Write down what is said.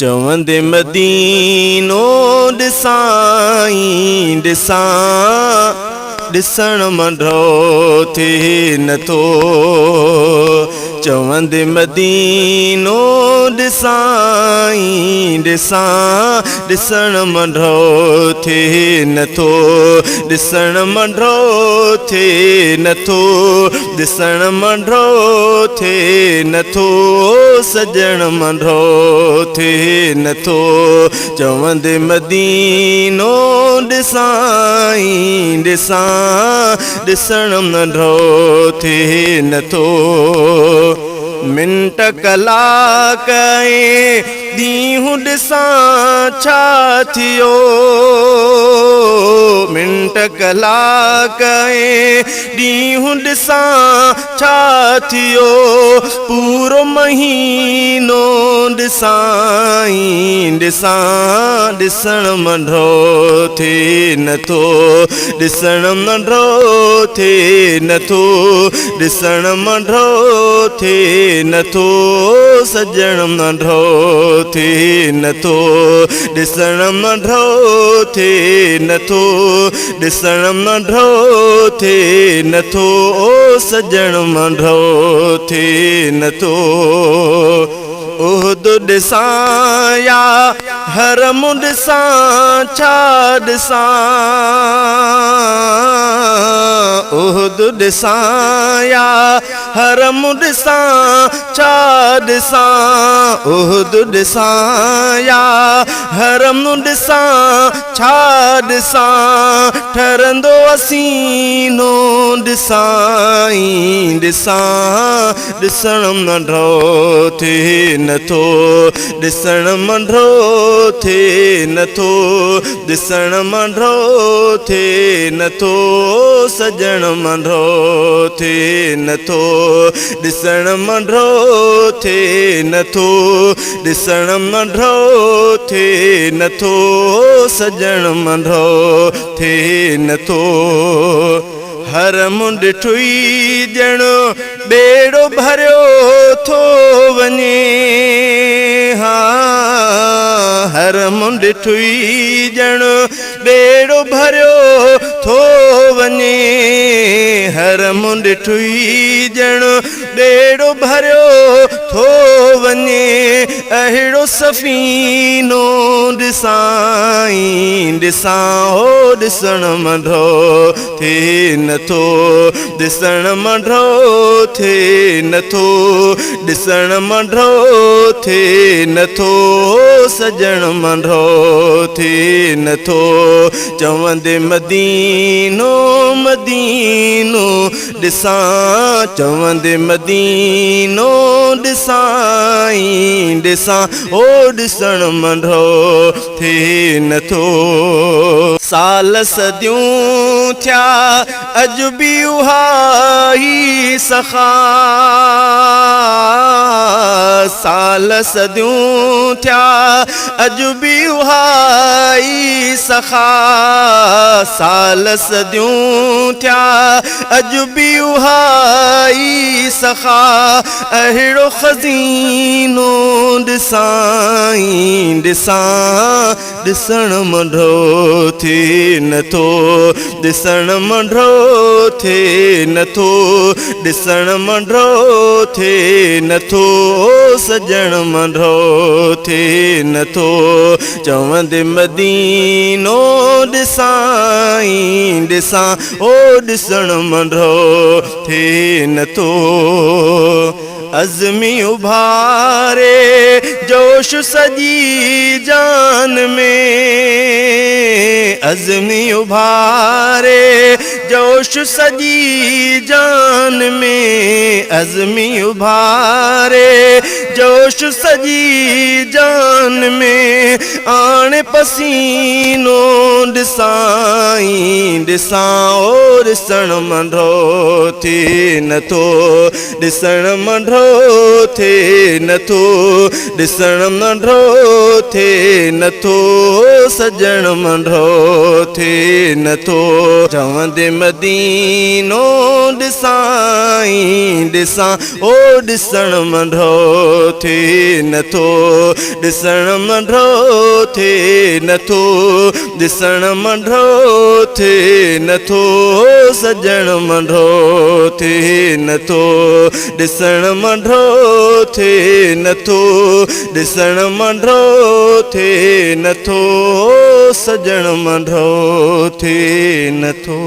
چوندي مدينو ڏسان ڏسان، ڏسڻ منڍو ٿئي نٿو. چوندي مدينو ڏسان ڏسان، ڏسڻ منڍو ٿئي نٿو، ڏسڻ منڍو ٿئي نٿو، ڏسڻ منڍو ٿئي نٿو، سڄڻ منڍو ٿئي نٿو. چوندي مدينو ڏسان ڏسان، ڏسڻ منڍو ٿئي نٿو. منٽ ڪلاڪ ڏينهن ڏسان ڇا ٿيو، منٽ ڪلاڪ ڏينهن ڏسان ڇا ٿيو، پورو مهينو ڏسان ڏسان، ڏسڻ منڍو ٿئي نٿو، ڏسڻ منڍو ٿئي نٿو، ڏسڻ منڍو ٿئي نٿو، سڄڻ منڍو ٿئي نٿو، ڏسڻ منڍو ٿئي نٿو، ڏسڻ منڍو ٿئي نٿو، سڄڻ منڍو ٿئي نٿو. اهد ڏسان يا حرم ڏسان ڇا ڏسان، اهد ڏسان يا حرم ڏسان ڇا ڏسان، اهد ڏسان يا حرم ڏسان ڇا ڏسان، ٺرندو اسينو ڏسان ڏسان، ڏسڻ منڍو ٿئي نٿو، ڏسڻ منڍو ٿئي نٿو، ڏسڻ منڍو ٿئي نٿو، سڄڻ منڍو ٿئي نٿو، ڏسڻ منڍو ٿئي نٿو، ڏسڻ منڍو ٿئي نٿو، سڄڻ منڍو ٿئي نٿو. حرم ڏٺوئي ڄڻ ٻيڙو ڀريو ٿو وڃي، ها حرم ڏٺوئي ڄڻ ٻيڙو ڀريو ٿو وڃي، حرم ڏٺوئي ڄڻ ٻيڙو ڀريو ٿو وڃي، اهڙو سفينو ڏسان ڏسان، هو ڏسڻ منڍو ٿئي نٿو، ڏسڻ منڍو ٿئي نٿو، ڏسڻ منڍو ٿئي نٿو، سڄڻ منڍو ٿئي نٿو. چوندي مدينو مدينو ڏسان، چوندي مدينو ڏسان ڏسان، او ڏسڻ منڍو ٿئي نٿو. سال صديون ٿيا اڄ به اها ئي سخا، سال صديون ٿيا اڄ به اها ئي سخا، سال صديون ٿيا اڄ به اها ئي سخا، اهڙو خزينو ڏسان ڏسان، ڏسڻ منڍو ٿئي نٿو، ڏسڻ منڍو ٿئي نٿو، ڏسڻ منڍو ٿئي نٿو، سڄڻ منڍو ٿئي نٿو. چوندي مدينو ڏسان ڏسان، او ڏسڻ منڍو ٿئي نٿو. عزمي اڀاري جوش سڄي جان ۾، عزمي اڀاري جوش سڄي جان ۾، عزمي اڀاري جوش سڄي جان ۾، آڻ پسينو ڏسان ڏسان، او ڏسڻ منڍو ٿئي نٿو، ڏسڻ منڍو ٿئي نٿو، ڏسڻ منڍو ٿئي نٿو، سڄڻ منڍو ٿئي نٿو. چوندي مدينو ڏسان ڏسان، او ڏسڻ منڍو ٿئي نٿو، ڏسڻ ڏسڻ منڍو ٿئي نٿو، ڏسڻ منڍو ٿئي نٿو، سڄڻ منڍو ٿئي نٿو، ڏسڻ منڍو ٿئي نٿو، ڏسڻ منڍو ٿئي نٿو، سڄڻ منڍو ٿئي نٿو.